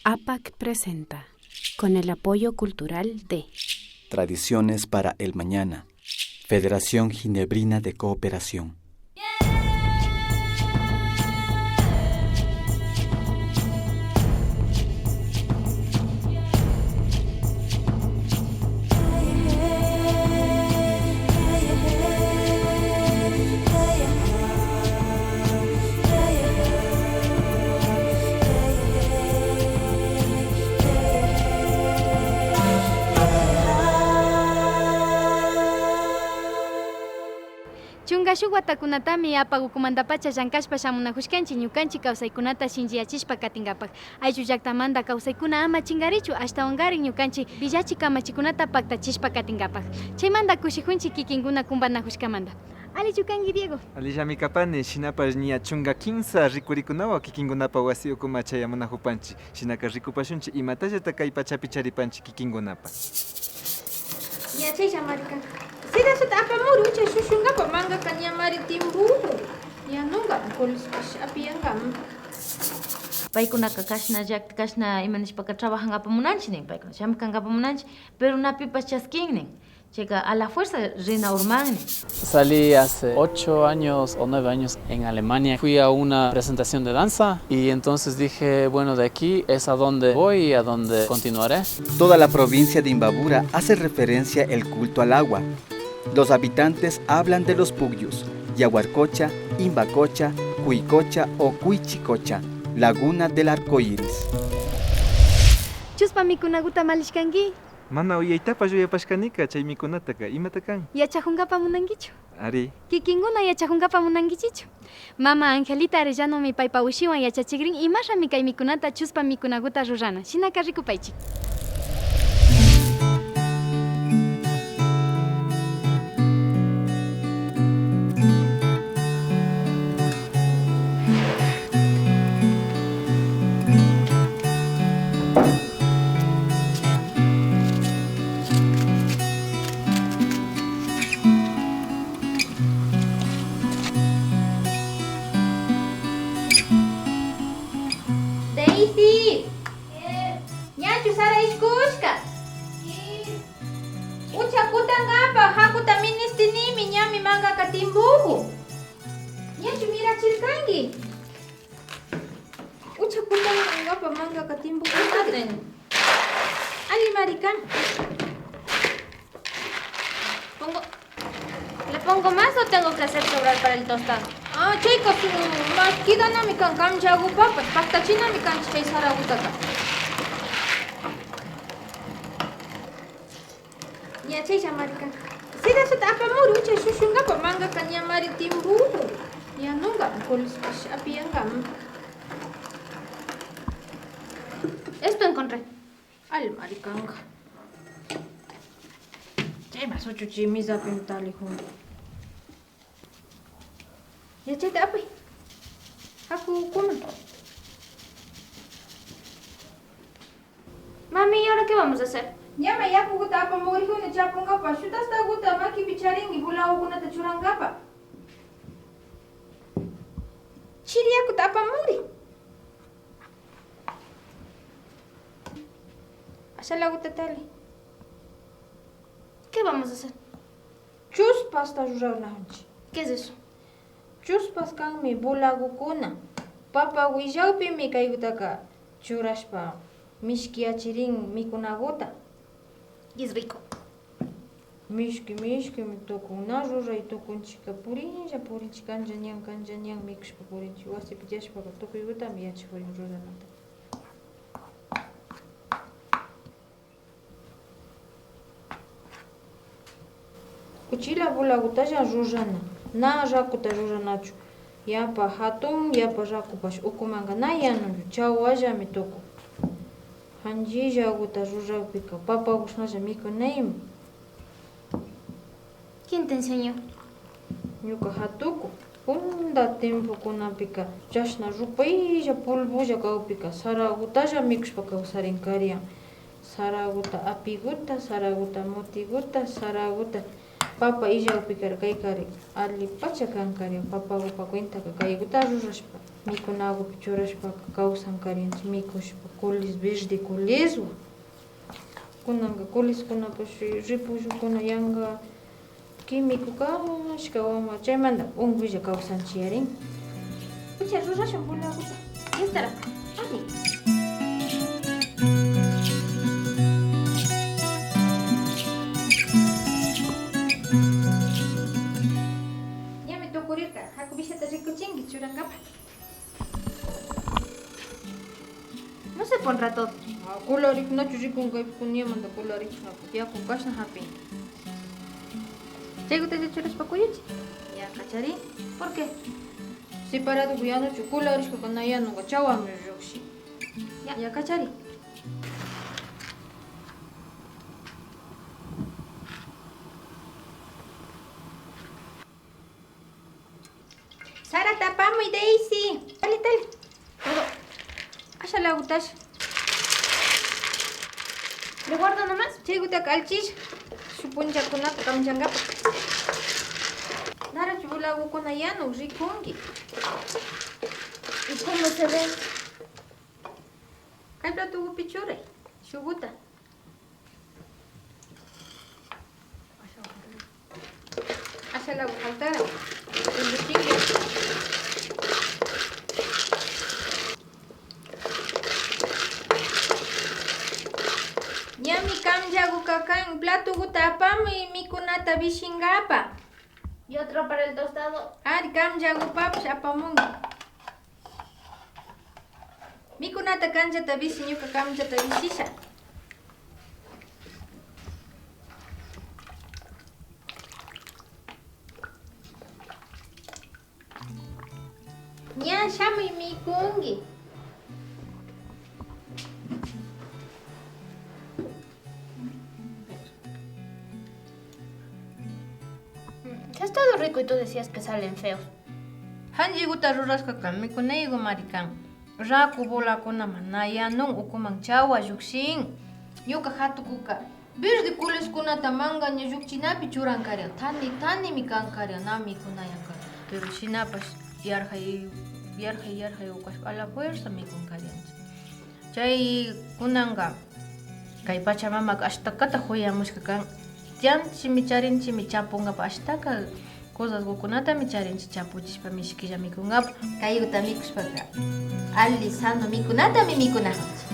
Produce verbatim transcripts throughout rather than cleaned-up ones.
APAC presenta, con el apoyo cultural de Tradiciones para el Mañana, Federación Ginebrina de Cooperación. Chunka shuk watakunatami APAC ukumantapacha llankashpa shamunajushkanchik ñukanchik kawsaykunata shinchiyachishpa katinkapak. Ayllu llaktamanta kawsaykuna ama chinkarichu, ashtawankarin ñukanchik villachi kamachikunata paktachishpa katinkapak. Chaymanta kushijunchik kikinkuna kumpanajushkamanta. Allichu kanki, Diego? Allillami kapani, shinapash ña chunka kimsa rikurikunawan kikinkunapa wasi ukuman chayamunajupanchik. Shinaka rikupashunchik imatallataka kay pachapi charipanchik kikinkunapa. Ña chaylla, Marica. Sidasota apamuri, ucha shushunkapa mankaka ñamari timbukun. Yanunka, colegiopika apiyanka. Paykunaka kashna llakta, kashna ima nishpaka trabajankapa munanchik nin, paykuna shamujkankapa munanchik, pero na pipash chaskin nin. Chayka a la fuerza rina urmanmi. Salí hace ocho años o nueve años en Alemania. Fui a una presentación de danza y entonces dije, bueno, de aquí es a donde voy y a donde continuaré. Toda la provincia de Imbabura hace referencia el culto al agua. Los habitantes hablan de los pukyus, Yawarcocha, Imbacocha, Cuicocha o Cuichicocha, laguna del arco iris. Chuspa mikunaguta malishkanki. Mana uyaytapash uyapashkanika chay mikunataka, imata kan? Yachajunkapa munankichu? Ari. Kikinkuna yachajunkapa munankichichu? Mama Angelita Arellanomi paypa ushiwan yachachigrin imashami kay mikunata chuspa mikunaguta rurana. Shinaka rikupaychik. Daisy, ñachu sara ishkushka? Ucha kutankapa hakuta ministinimi, ñami mankaka timbukun. Ñachu mirachirkanki? Ucha kutankapa mankaka timbukun. Alli, Marica. Pongo, ¿le pongo más o tengo que hacer sobrar para el tostado? Ah, chayka su, mas kidanami kan, kamchagupapash paktachinami kanchik chay saragutaka. Ña chaylla, Marica. Sidasota apamuri, ucha shushunkapa mankaka ñamari timbukun. Yanunka, colegiopika apiyanka. Esto encontré. Almari kanka. Chayma suchuchi misapimi talijunki. Yachayta apay. Hakukuman. Mami, ¿y ahora qué vamos a hacer? Ñami yakuguta apamurijuni chapunkapa, shuk tastaguta makipi charinki bulagukunata churankapa. Chiri yakuta apamuri. Ashalaguta tali. ¿Qué vamos a hacer? Chuspasta ruranajunchik. ¿Qué es eso? Chuspas kanmi bulagukuna. Papa willakpimi kaygutaka churashpa mishkiyachirin mikunaguta. Y es rico. Mishki, mishkimi tukun. Na ruray tukunchikka, purinlla purinchik, kanlla ñan, kanlla ñan mikushpa purinchik. Wasipi tiyashpaka tukuygutami yachak purin ruranata. Uchilla bulagutalla rurana, na rakuta ruranachu. Yapa hatun, yapa rakupash ukumanka na yanunchu, chawallami tukun. Hanchillaguta rurakpika papagushnacha mikunaymi. ¿Quién te enseñó? Ñuka hatuku. Punta tiempokunapika chashna rupaylla, polvolla kakpika saragutalla mikushpa kawsarin karian. Saraguta apiguta, saraguta mutiguta, saraguta papa illakpika kaykarin. Allipacha kan karian papagupa cuentaka kayguta rurashpa. Mikunagupi churashpaka kawsankarinchik, mikushpa kulis, verde kuliswan. Kunanka kuliskunapash ripullukkuna yanka químico kashkawanman, chaymanta unkuylla kawsanchik yarin. Pucha, rurashun pulaguta. Yastara. Alli. Ñami tukurirka, haku pishata rikuchinki churankapak. No se pondrá todo. Ah, kularikunachu rikun kay kunamanta kularikunaku. Yaku kashna hapin. Chaykuta churashpa kuyuchi. Ya, kachari. ¿Por qué? Separado yanuchu kularishkaka na yanunka chawami llukshin. Ya, ya, kachari. Sarata apamuy, Daisy. Dale, dale. Todo. Asha lagutash. ¿Le guardo nomás? Chaykutaka allichish. Shuk punchakunata kamchankapak. Narachu lagukuna yanun rikunki. ¿Y cómo se ve? Kay platogupi churay. Shuguta. Asha lagu faltara. Ñami kamllaguka kan, platoguta apamuy mikunata bishinkapa. Y otro para el tostado. Ari, kamllagupapash apamunki. Mikunata kamllata bishi, ñuka kamllata bishisha. Ña shamuy mikunki. Mm, si es todo rico y tú decías que salen feos. Hanlliguta rurashkaka mikunaykumari kan. Raku bolakunaman na yanun, ukuman chawa llukshin. Ñuka hatukuka verde coleskunata mankaña llukchinapi churankarin. Tani tanimi kankarin, na mikunayan karin. Pero shinapash yarjay, yarjay, yarjay ukashpa a la fuerza mikunkarinchik. Chay kunanka kay pachamamaka ashtakata kuyamushka kan. Tiyanchimi, charinchimi chapunkapa ashtaka cosasgukunatami charinchik chapuchishpa mishkilla mikunkapa. Kayguta mikushpaka alli sano mikunatami mikunakunchik.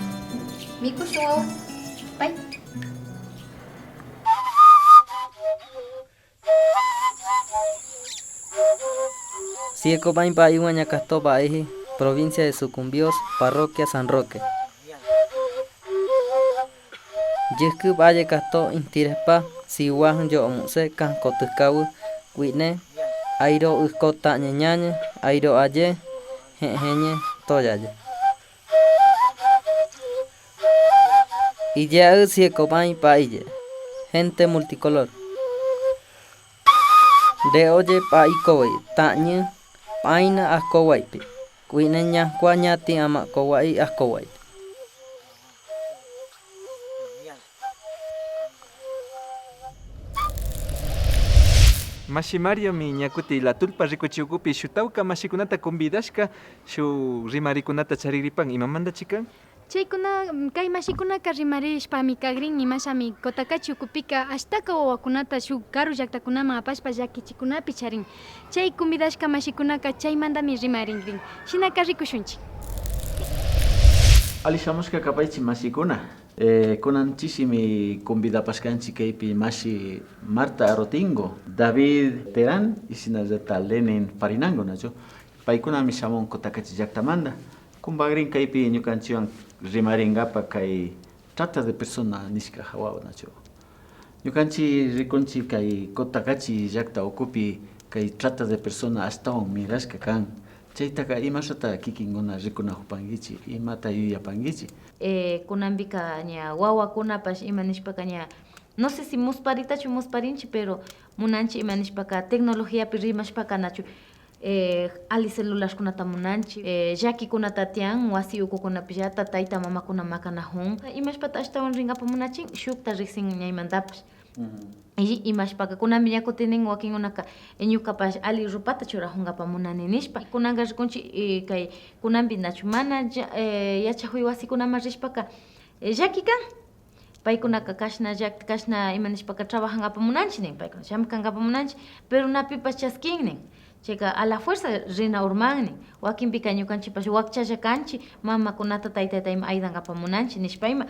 Mikushun wawa. Pay. Siekopaipa Iwaña Catopa Aiji, provincia de Sucumbíos, parroquia San Roque. Yikip aye kato intirepa siwa yo muse kanko tikawi kuine airo iko tañe ñañe airo aye heheñe toyaye. Iye ai sieko pai pa iye. Gente multicolor. De oye pa iko wai tañe paina ako waipi. Kuine ña kua ñati ama ko wai ako waipi. Mashi Mariomi ña kuti La Tulpa rikuchi ukupi shuk tawka mashikunata convidashka, shuk rimarikunata charigripan, imamanta chikan? Chaykuna, mm, kay mashikunaka rimarishpami kagrin, imashami Cotacachi ukupika ashtaka wawakunata shuk karu llaktakunaman apashpa llakichikunapi charin. Chay convidashka mashikunaka chaymantami rimaringrin. Shinaka rikushunchik. Alli shamushka kapaychik mashikuna. Eh, kunan chishimi convidapashkanchik kaypi mashi Marta Arotingo, David Terán y shinallata Lenin Farinango, nachu? Paykunami shamun Cotacachi llaktamanta. Kumbagrin kaypi ñukanchikwan rimaringapa kay trata de persona nishka hawawa, nachu? Ñukanchik rikunchik kay Cotacachi llakta ukupi kay trata de persona ashtawan mirashka kan. Chaytaka imashata kikinkuna rikunakupankichik, imata yuyapankichik? Eh, kunanpika ña wawakunapash ima nishpaka ña, no sé si musparitachu musparinchik, pero munanchik ima nishpaka tecnologiapi rimashpaka nachu, eh, alli celularkunata munanchik, eh, llakikunata tiyan, wasi ukukunapillata tayta mamakuna makanakun. Imashpata ashtawan rinkapa munachin, shukta riksin ñaymantapash. Y imashpaka kunanpi ña kutin nin wakinkunaka, eh, ñukapash alli rupata churajungapa munani nishpa. Kunanka rikunchik, eh, kay kunanpi nachu mana ya-, eh, yachajuy wasikunaman rishpaka, eh, llaki kan. Paykunaka kashna llak-, kashna ima nishpaka trabajangapa munanchik nin, paykuna shamukangapa munanchik, pero na pipash chaskin nin. Chayka a la fuerza rina urman nin. Wakinpika ñukanchikpash wakchalla kanchik, mamakunata, taytata ima ayudangapa munanchik nishpa ima.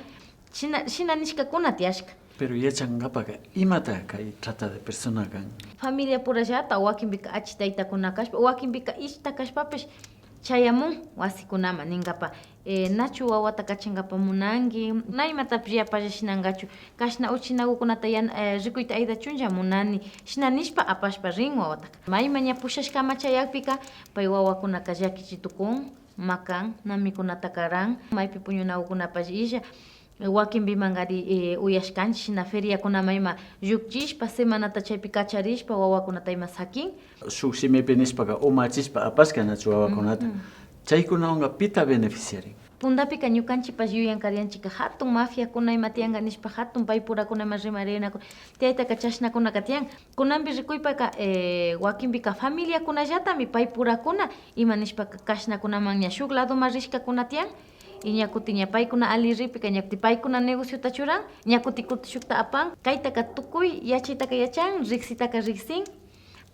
Shina, shina nishkakuna tiyashka. Pero yachangapaka imata kay trata de persona kan? Familia purallata, wakinpika achi taytakuna kashpa, wakinpika ishta kashpapish chayamun wasikunaman ningapa, eh, nachu wawata kachingapa munanki, na imatapish yapalla shinangachu, kashna uchinagukunata yan-, eh, rikuyta aydachunlla munani, shina nishpa apashpa rin wawataka. Mayman ña pushashkama chayakpika, pay wawakunaka llakichi tukun, makan, na mikunata karan, maypi puñunagukunapash illa. Wakinpimankari, eh, uyashkanchik shina feriakunaman ima llukchishpa, semanata chaypi kacharishpa, wawakunata ima sakin. Shuk shimipi nishpaka umachishpa apashka nachu wawakunata. Chaykunawanka pita beneficiarin? Puntapika ñukanchikpash yuyankarianchikka hatun mafiakuna ima tiyanka nishpa, hatun paypurakuna ima rimarinaku tiyaytaka chashnakunaka tiyan. Kunanpi rikuypaka, eh, wakinpika familiakunallatami paypurakuna ima nishpaka kashnakunaman ña shuk ladoman rishkakuna tiyan. Y ña kutin ña paykuna alli rikpika ña kutin paykuna negociota churan, ña kutin kutin shukta apan. Kaytaka tukuy yachaytaka yachan, riksitaka riksin,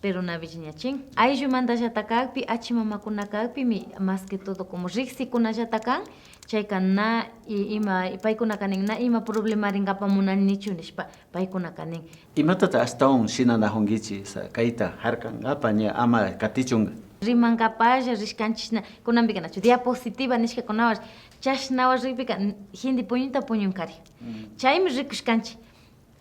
pero na willañachin. Ayllumantallata kakpi, achi mamakuna kakpimi, más que todo como riksikunallata kan, chayka na i-, ima, paykunaka nin, na ima problemaringapa munanichu nishpa, paykunaka nin. Imatata ashtawan shinanajunkichik, sa-, kayta jarkangapa ña ama katichunka? Rimangapalla rishkanchik shina, kunanpika nachu, diapositiva nishkakunawan, chashnawan rikpika, n-, hindi puñuta puñunkari. Chaymi rikushkanchik.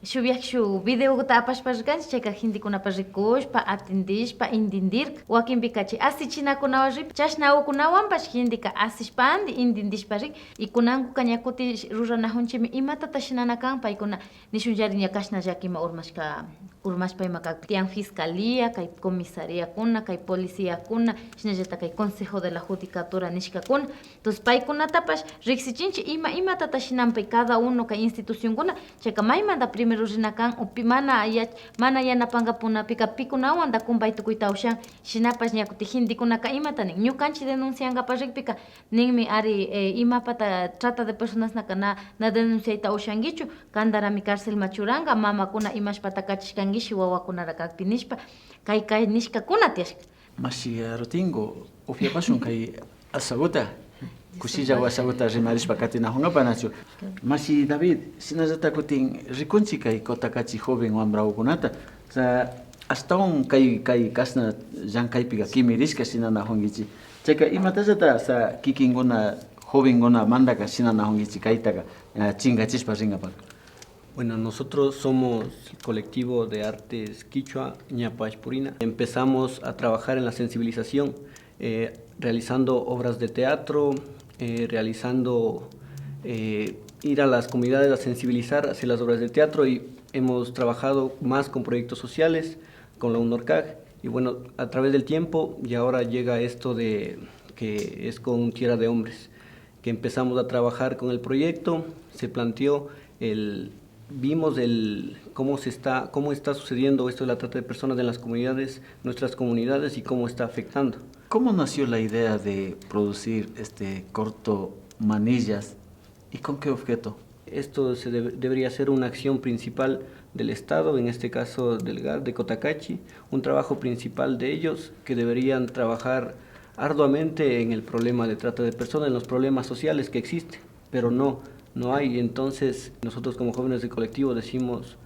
Shuk viaje shuk videota apashpa rirkanchik, chayka hindikunapash rikushpa, atendishpa, intindirka. Wakinpika chay asichinakunawan rik, chashnakunawanpash hindika asishpa andi, intindishpa rik. Y kunankuka ña kutin ruranajunchikmi, imatata shinana kan paykuna. Nishunllari ña kashna llakima urmashka, urmashpa ima kakpi tiyan fiscalía, kay comisariakuna, kay policiakuna, shinallata kay Consejo de la Judicatura nishkakuna. Entonces, paykunatapash riksichinchik ima, imatata shinanpay cada uno kay institucionkuna, chayka maymanta primero rina kan, o pi-, mana ya-, mana yanapankapunapika pikunawanta kumpay tukuyta ushan, shinapash ña kutin hindikunaka imata nin, ñukanchik denunciankapa rikpika, ninmi, ari, eh, imapata trata de personasnaka na, na denunciayta ushankichu, kantarami carcelman churanka, mamakuna imashpata kachishkankishi wawakunara kakpi nishpa, kay, kay nishkakuna tiyashka. Mashi Arutingo, upiapashun kay ashaguta, kushilla ashaguta rimarishpa katinajunkapa nachu. Mashi David, shinallata kutin rikunchik kay Cotacachi joven wambragukunata. Sa-, ashtawan kay, kay kashna llankaypika kimirishka shinanajunkichik. Chayka imatallata sa kikinkuna jovenkunamantaka shinanajunkichik kaytaka, ah, chinkachishpa rinkapaka? Bueno, nosotros somos el colectivo de artes quichua Ñapash Purina. Empezamos a trabajar en la sensibilización, eh, realizando obras de teatro, eh, realizando, eh, ir a las comunidades a sensibilizar hacia las obras de teatro y hemos trabajado más con proyectos sociales, con la UNORCAG. Y bueno, a través del tiempo y ahora llega esto de que es con Tierra de Hombres, que empezamos a trabajar con el proyecto, se planteó el, vimos el, cómo se está, cómo está sucediendo esto de la trata de personas en las comunidades, nuestras comunidades y cómo está afectando. ¿Cómo nació la idea de producir este corto Manillas y con qué objeto? Esto se debe-, debería ser una acción principal del Estado, en este caso del GAD de Cotacachi, un trabajo principal de ellos que deberían trabajar arduamente en el problema de trata de personas, en los problemas sociales que existen, pero no, no hay. Entonces, nosotros como jóvenes del colectivo decimos,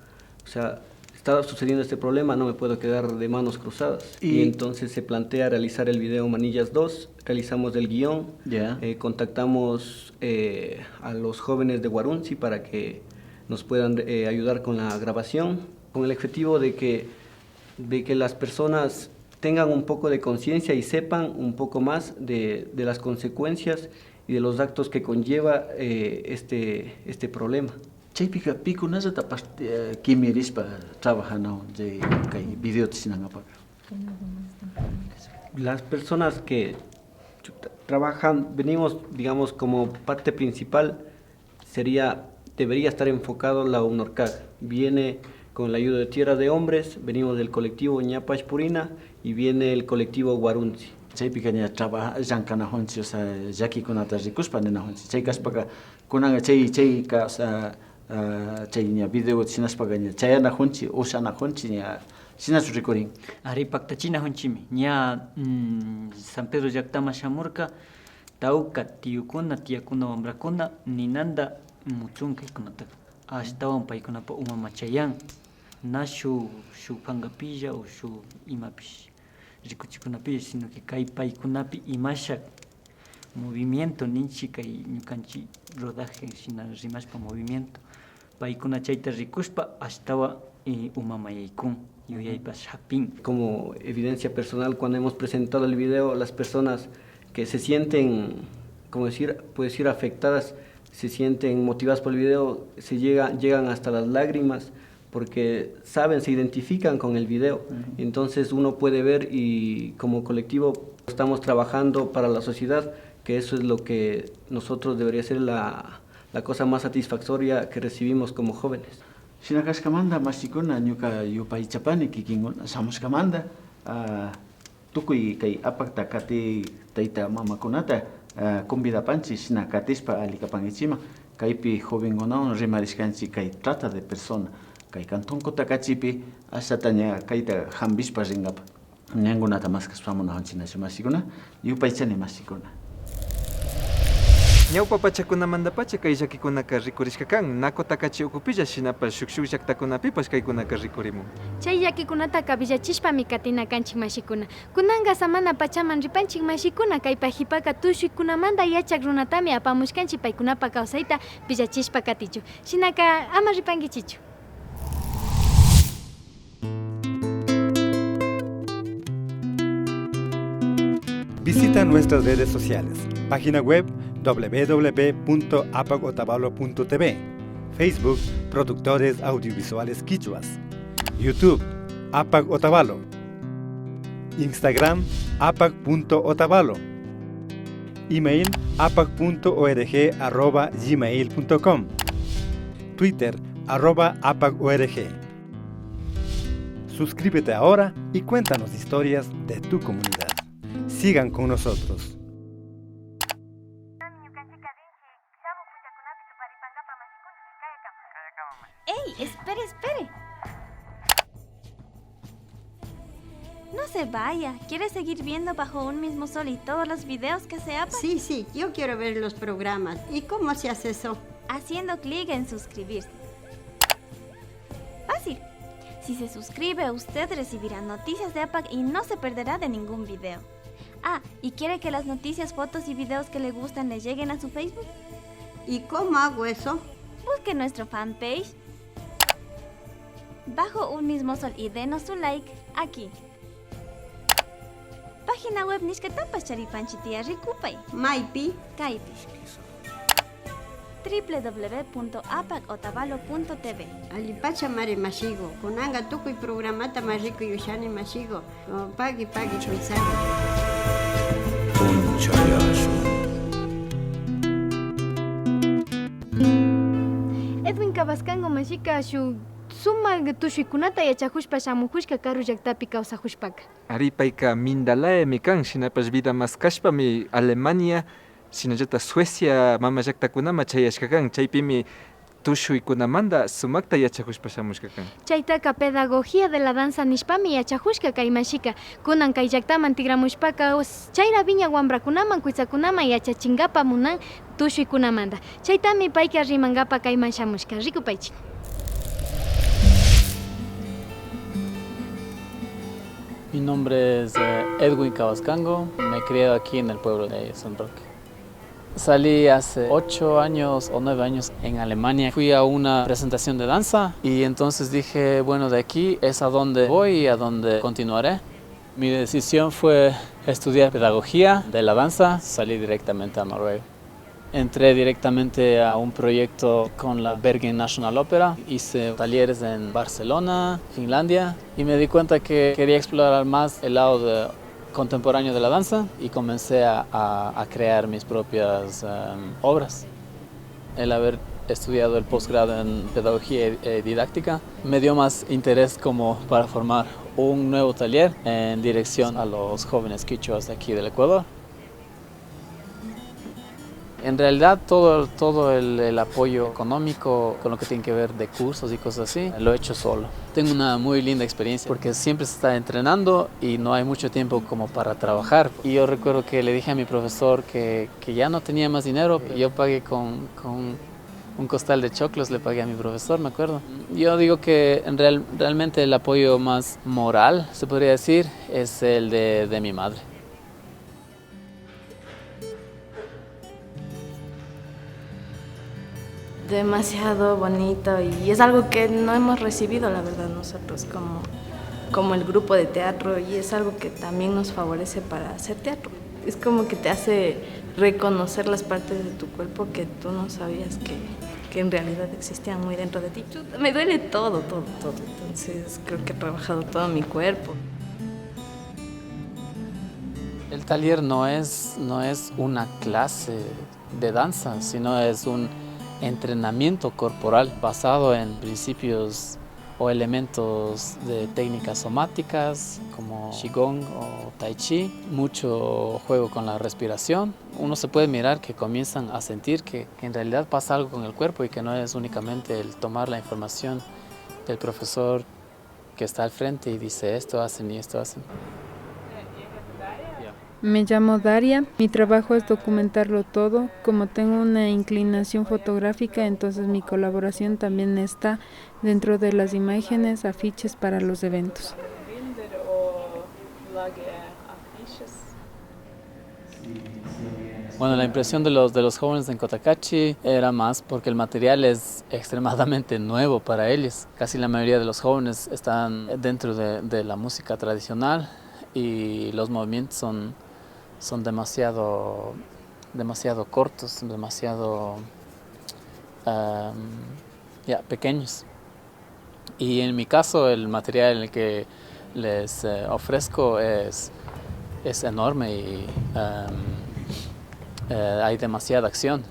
o sea, está sucediendo este problema, no me puedo quedar de manos cruzadas. Y entonces se plantea realizar el video Manillas dos, realizamos el guión, eh, contactamos, eh, a los jóvenes de Guarunzi para que nos puedan, eh, ayudar con la grabación, con el objetivo de que, de que las personas tengan un poco de conciencia y sepan un poco más de, de las consecuencias y de los actos que conlleva, eh, este, este problema. Chaypika pikunallata part-, eh, kimirishpa trabajanawan chay kay videota shinangapaka? Las personas que trabajan, venimos, digamos, como parte principal, sería, debería estar enfocado la UNORCAG. Viene Con la ayuda de Tierra de Hombres, venimos del colectivo Ñapash Purina y viene el colectivo Guarunzi. Chaypika ña trabaja, llankanakunchik, o sea, llakikunata rikushpa ninakunchik. Chay kashpaka, kunanka chay, chayka, o sea, ah, chay ña video shinashpaka ña chayanakunchik, ushanakunchik, ña shinachu rikurin. Ari, paktachinakunchikmi. Ña, mm, San Pedro llaktaman shamurka, tawka tiyukuna, tiyakuna, wambrakuna ninanta muchun kaykunataka. Ashtawan paykunapa umaman chayan. Na shuk, shuk pankapilla o shuk imapish rikuchikunapilla, sino que kay paykunapi imashak movimiento ninchik, kay ñukanchik rodaje shina rimashpa movimiento, paykuna chayta rikushpa ashtawan, eh, umaman yaykun, yuyaypash japin. Como evidencia personal, cuando hemos presentado el video, las personas que se sienten, como decir, puede decir, afectadas, se sienten motivadas por el video, se llega, llegan hasta las lágrimas, porque saben, se identifican con el video. Entonces uno puede ver y como colectivo estamos trabajando para la sociedad, que eso es lo que nosotros debería ser la, la cosa más satisfactoria que recibimos como jóvenes. Shina kashkamanta, mashikuna, ñuka yupaychapani kikinkuna shamushkamanta, ah, tukuy kay APACta katik tayta mamakunata, ah, convidapanchik, shina katishpa alli kapankichikman. Kaypi jovenkunawan rimarishkanchik kay trata de persona, kay Cantón Cotacachipi, ashtata ña kayta hampishpa rinkapak. Ñankunata maskashpa munakunchik, nachu mashikuna, yupaychani mashikuna. Ñawpa pachakunamantapacha kay llakikunaka rikurishka kan, na Cotacachi ukupilla, shinapash shuk shuk llaktakunapipash kaykunaka rikurimun. Chay llakikunata kavillachishpami katina kanchik mashikuna. Kunanka samana pachaman ripanchik mashikuna, kaypa jipaka tushuykunamanta yachak runatami apamushkanchik paykunapa kawsayta villachishpa katichun. Shinaka ama ripankichichu. Visita nuestras redes sociales. Página web www.apacotavalo.tv. Facebook, Productores Audiovisuales Quichuas. YouTube, APAC Otavalo. Instagram, apac.otavalo. Email, apac.org@gmail.com. Twitter, arroba apacorg. Suscríbete ahora y cuéntanos historias de tu comunidad. Sigan con nosotros. ¡Ey! Espere, espere. No se vaya. ¿Quiere seguir viendo Bajo un mismo sol y todos los videos que se apan? Sí, sí, yo quiero ver los programas. ¿Y cómo se hace eso? Haciendo clic en suscribirse. Fácil. Si se suscribe, usted recibirá noticias de apac y no se perderá de ningún video. Ah, ¿y quiere que las noticias, fotos y videos que le gustan le lleguen a su Facebook? ¿Y cómo hago eso? Busque nuestro fanpage Bajo un mismo sol y denos su like aquí. Página web nishkatapash charipanchik, tiyarikupay. ¿Maypi? Kaypi. www.apacotavalo.tv. Allipachamari mashiku, kunanka tukuy programata rikuy ushani mashiku. Oh, pagui, pagui, kuysari. Punchallazo. Edwin Cabascango mashika shuk sumak tushuykunata yachakushpa shamukushka karu llaktapi kawsakushpaka. Ari, payka Mindalayami kan, shinapash vida maskashpami Alemania, shinallata Suecia mama llaktakunaman chayashka kan. Chaypimi tushuykunamanta sumakta yachakushpa shamushka kan. Chaytaka pedagogía de la danza nishpami yachakushka kay mashika. Kunan kay llaktaman tikramushpaka, us-, chayra wiñak wambrakunaman, kuytsakunaman yachachinkapa munan tushuykunamanta. Chaytami payka rimankapa kayman shamushka. Rikupaychik. Mi nombre es, eh, Edwin Cabascango. Me he criado aquí en el pueblo de San Roque. Salí hace ocho años o nueve años en Alemania. Fui a una presentación de danza y entonces dije, bueno, de aquí es a donde voy y a donde continuaré. Mi decisión fue estudiar pedagogía de la danza. Salí directamente a Noruega. Entré directamente a un proyecto con la Bergen National Opera. Hice talleres en Barcelona, Finlandia, y me di cuenta que quería explorar más el lado de contemporáneo de la danza y comencé a, a- a crear mis propias, em, obras. El haber He estudiado el posgrado en pedagogía y, eh, didáctica. Me dio más interés como para formar un nuevo taller en dirección a los jóvenes quichuas de aquí del Ecuador. En realidad, todo, todo el, el apoyo económico con lo que tiene que ver de cursos y cosas así, lo he hecho solo. Tengo una muy linda experiencia porque siempre se está entrenando y no hay mucho tiempo como para trabajar. Y yo recuerdo que le dije a mi profesor que, que ya no tenía más dinero, yo pagué con, con un costal de choclos, le pagué a mi profesor, me acuerdo. Yo digo que en real-, realmente el apoyo más moral, se podría decir, es el de, de mi madre. Demasiado bonito y es algo que no hemos recibido, la verdad, nosotros como, como el grupo de teatro, y es algo que también nos favorece para hacer teatro. Es como que te hace reconocer las partes de tu cuerpo que tú no sabías que, que en realidad existían muy dentro de ti. Yo, me duele todo, todo, todo. Entonces creo que he trabajado todo mi cuerpo. El taller no es, no es una clase de danza, sino es un entrenamiento corporal basado en principios o elementos de técnicas somáticas como Qigong o Tai Chi, mucho juego con la respiración. Uno se puede mirar que comienzan a sentir que, que en realidad pasa algo con el cuerpo y que no es únicamente el tomar la información del profesor que está al frente y dice: "Esto hacen y esto hacen". Me llamo Daria, mi trabajo es documentarlo todo. Como tengo una inclinación fotográfica, entonces mi colaboración también está dentro de las imágenes, afiches para los eventos. Bueno, la impresión de los, de los jóvenes en Cotacachi era más porque el material es extremadamente nuevo para ellos. Casi la mayoría de los jóvenes están dentro de, de la música tradicional y los movimientos son, son demasiado, demasiado cortos, demasiado, am, ya, pequeños. Y en mi caso, el material que les, eh, ofrezco es, es enorme y, em, eh, hay demasiada acción.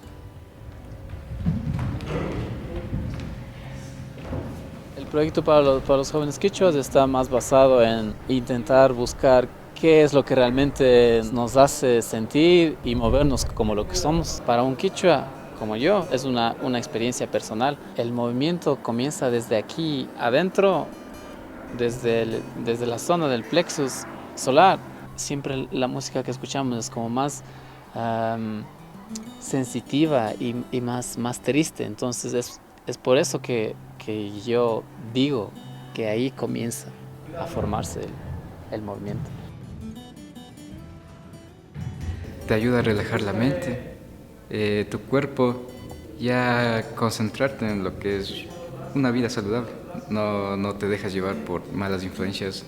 El proyecto para los, para los jóvenes quichuas está más basado en intentar buscar qué es lo que realmente nos hace sentir y movernos como lo que somos. Para un quichua como yo, es una, una experiencia personal. El movimiento comienza desde aquí adentro, desde el, desde la zona del plexus solar. Siempre la música que escuchamos es como más, am, sensitiva y, y más, más triste. Entonces es, es por eso que, que yo digo que ahí comienza a formarse el, el movimiento. Te ayuda a relajar la mente, eh, tu cuerpo, y a concentrarte en lo que es una vida saludable. No, no te dejas llevar por malas influencias,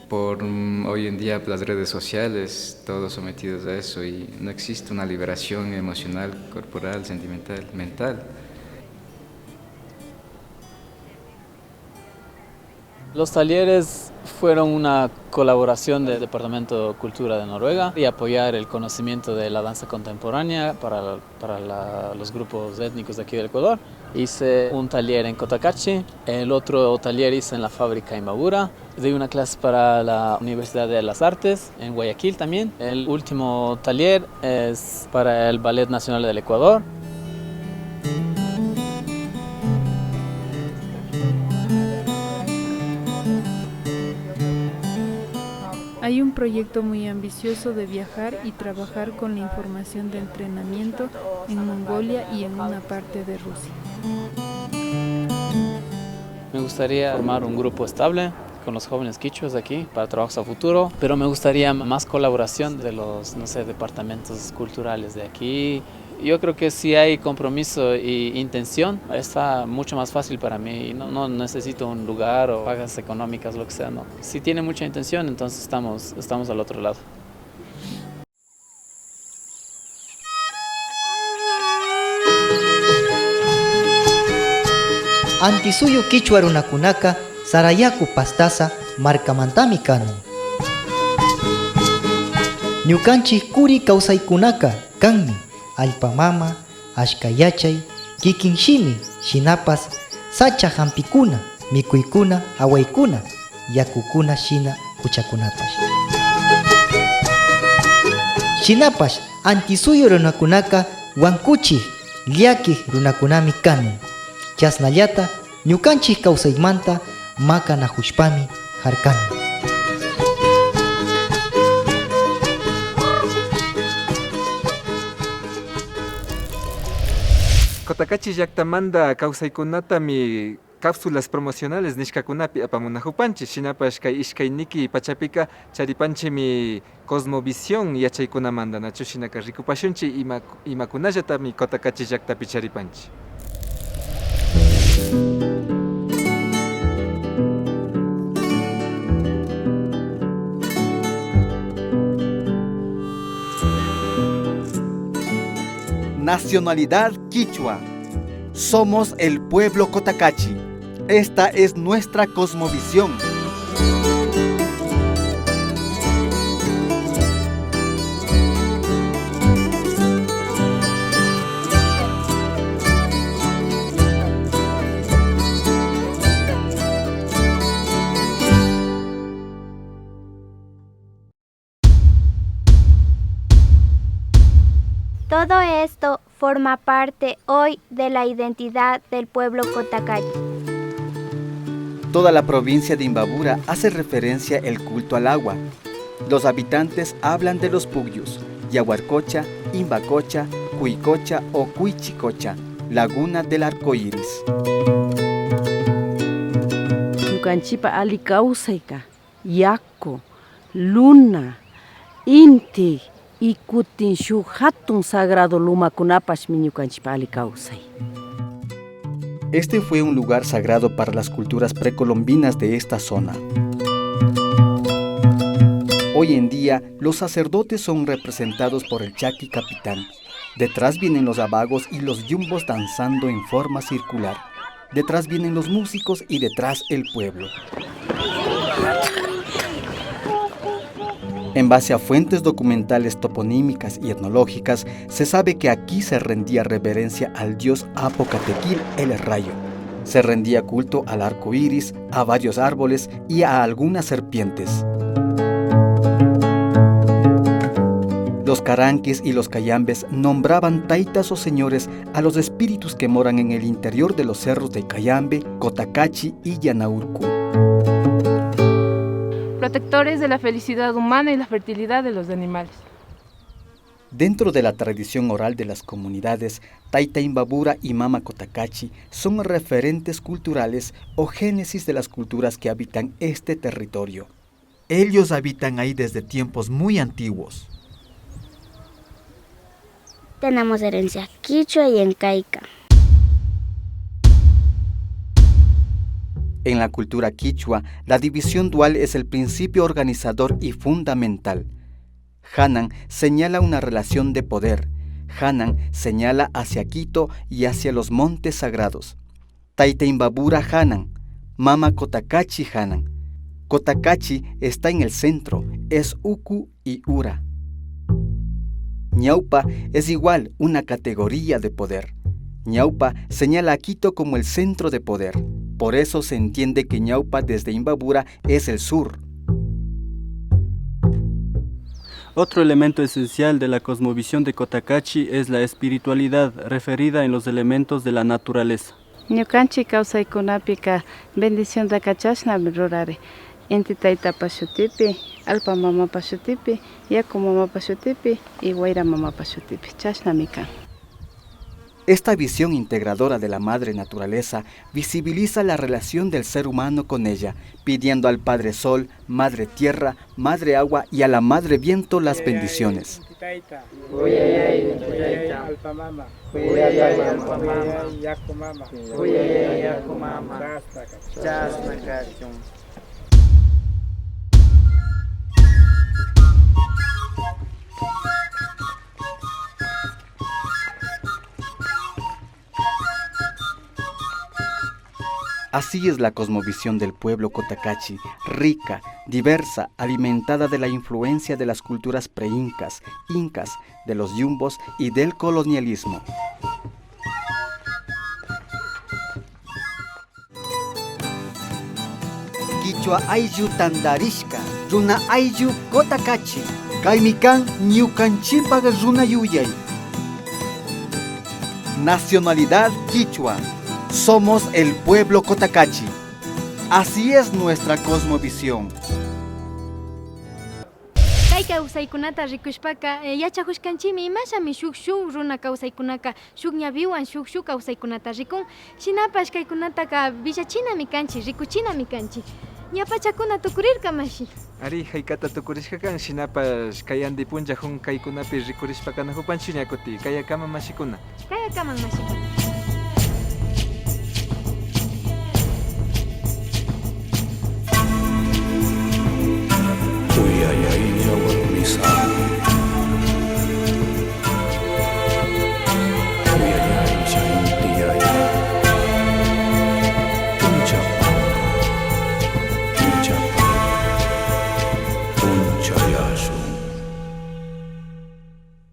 por, mm, hoy en día las redes sociales, todos sometidos a eso y no existe una liberación emocional, corporal, sentimental, mental. Los talleres fueron una colaboración del Departamento de Cultura de Noruega y apoyar el conocimiento de la danza contemporánea para, para la, los grupos étnicos de aquí del Ecuador. Hice un taller en Cotacachi, el otro taller hice en la fábrica Imbabura. Di una clase para la Universidad de las Artes en Guayaquil también. El último taller es para el Ballet Nacional del Ecuador. Hay un proyecto muy ambicioso de viajar y trabajar con la información de entrenamiento en Mongolia y en una parte de Rusia. Me gustaría formar un grupo estable con los jóvenes quichuas de aquí para trabajos a futuro, pero me gustaría más colaboración de los, no sé, departamentos culturales de aquí. Yo creo que si hay compromiso y intención, está mucho más fácil para mí. No, no necesito un lugar o pagas económicas, lo que sea, no. Si tiene mucha intención, entonces estamos, estamos al otro lado. Antisuyu kichwa runakunaka sarayaku pastasa markamantami kanun. Ñukanchik kuri kawsaykunaka kanmi allpa mama, ashka yachay, kikin shimi, shinapash sacha hampikuna, mikuykuna, hawaykuna, yakukuna shina huchakunapash. Shinapash antisuyu runakunaka wankuchik, llakik runakunami kanin. Chashnallata ñukanchik kawsaymanta makanajushpami harkani. Cotacachi llaktamanta kawsaykunatami cápsulas promocionales nishkakunapi apamunajupanchik. Shinapash kay ishkay niki pachapika charipanchikmi Cosmovisión yachaykunamanta, nachu? Shinaka rikupashunchik ima, imakunallatami Cotacachi llaktapi charipanchik. Nacionalidad quichua. Somos el pueblo Cotacachi. Esta es nuestra cosmovisión. Todo esto forma parte hoy de la identidad del pueblo Cotacachi. Toda la provincia de Imbabura hace referencia el culto al agua. Los habitantes hablan de los pukyus, Yawarcocha, Imbacocha, Cuicocha o Cuichicocha, laguna del arco iris. Ñukanchipa ali kawsayka, yaku, luna, inti, y kutin shuk hatun sagrado lumakunapashmi ñukanchipa ali kawsay. Este fue un lugar sagrado para las culturas precolombinas de esta zona. Hoy en día, los sacerdotes son representados por el chaki capitán. Detrás vienen los abagos y los yumbos danzando en forma circular. Detrás vienen los músicos y detrás el pueblo. En base a fuentes documentales toponímicas y etnológicas, se sabe que aquí se rendía reverencia al dios Apocatequil, el rayo. Se rendía culto al arco iris, a varios árboles y a algunas serpientes. Los caranquis y los cayambes nombraban taitas o señores a los espíritus que moran en el interior de los cerros de Cayambe, Cotacachi y Yanaurcu. Protectores de la felicidad humana y la fertilidad de los animales. Dentro de la tradición oral de las comunidades, Taita Imbabura y Mama Cotacachi son referentes culturales o génesis de las culturas que habitan este territorio. Ellos habitan ahí desde tiempos muy antiguos. Tenemos herencia quichua y incaica. En la cultura quichua, la división dual es el principio organizador y fundamental. Hanan señala una relación de poder. Hanan señala hacia Quito y hacia los montes sagrados. Taita Imbabura hanan, Mama Cotacachi hanan. Cotacachi está en el centro, es uku y ura. Ñaupa es igual una categoría de poder. Ñaupa señala a Quito como el centro de poder. Por eso se entiende que Ñaupa desde Imbabura es el sur. Otro elemento esencial de la cosmovisión de Cotacachi es la espiritualidad referida en los elementos de la naturaleza. Ñukanchik kawsaykunapika bendiciondaka chashnami rurari. Inti taytapa shutipi, allpa mamapa shutipi, yaku mamapa shutipi y wayra mamapa shutipi. Chashnami kan. Esta visión integradora de la madre naturaleza visibiliza la relación del ser humano con ella, pidiendo al Padre Sol, Madre Tierra, Madre Agua y a la Madre Viento las bendiciones. Kuyayay, Inti Tayta. Allpa mama. Kuyayay, allpa mama. Kuyayay, yaku mama. Kuyayay, yaku mama. Chashna kachun. Chashna kachun. Así es la cosmovisión del pueblo Cotacachi, rica, diversa, alimentada de la influencia de las culturas preincas, incas, de los yumbos y del colonialismo. Kichwa ayllu tantarishka, runa ayllu Cotacachi. Kaymi kan ñukanchipa runa yuyay. Nacionalidad kichwa. Somos el pueblo Cotacachi. Así es nuestra cosmovisión. Kay kawsaykunata rikushpaka, eh, yachakushkanchimi imashami shuk, shuk runa kawsaykunaka shuk ñawiwan shuk, shuk kawsaykunata rikun. Shinapash kaykunataka willachinami kanchik, rikuchinami kanchik. Ña pachakuna tukurirka, mashi. Ari, haykata tukurishka kan, shinapash kay andi punlla hunkaykunapi rikurishpa kanakupanchik ña kutin. Kayakama, mashikuna. Kayakaman, mashikuna. Uyayaylla warmisa.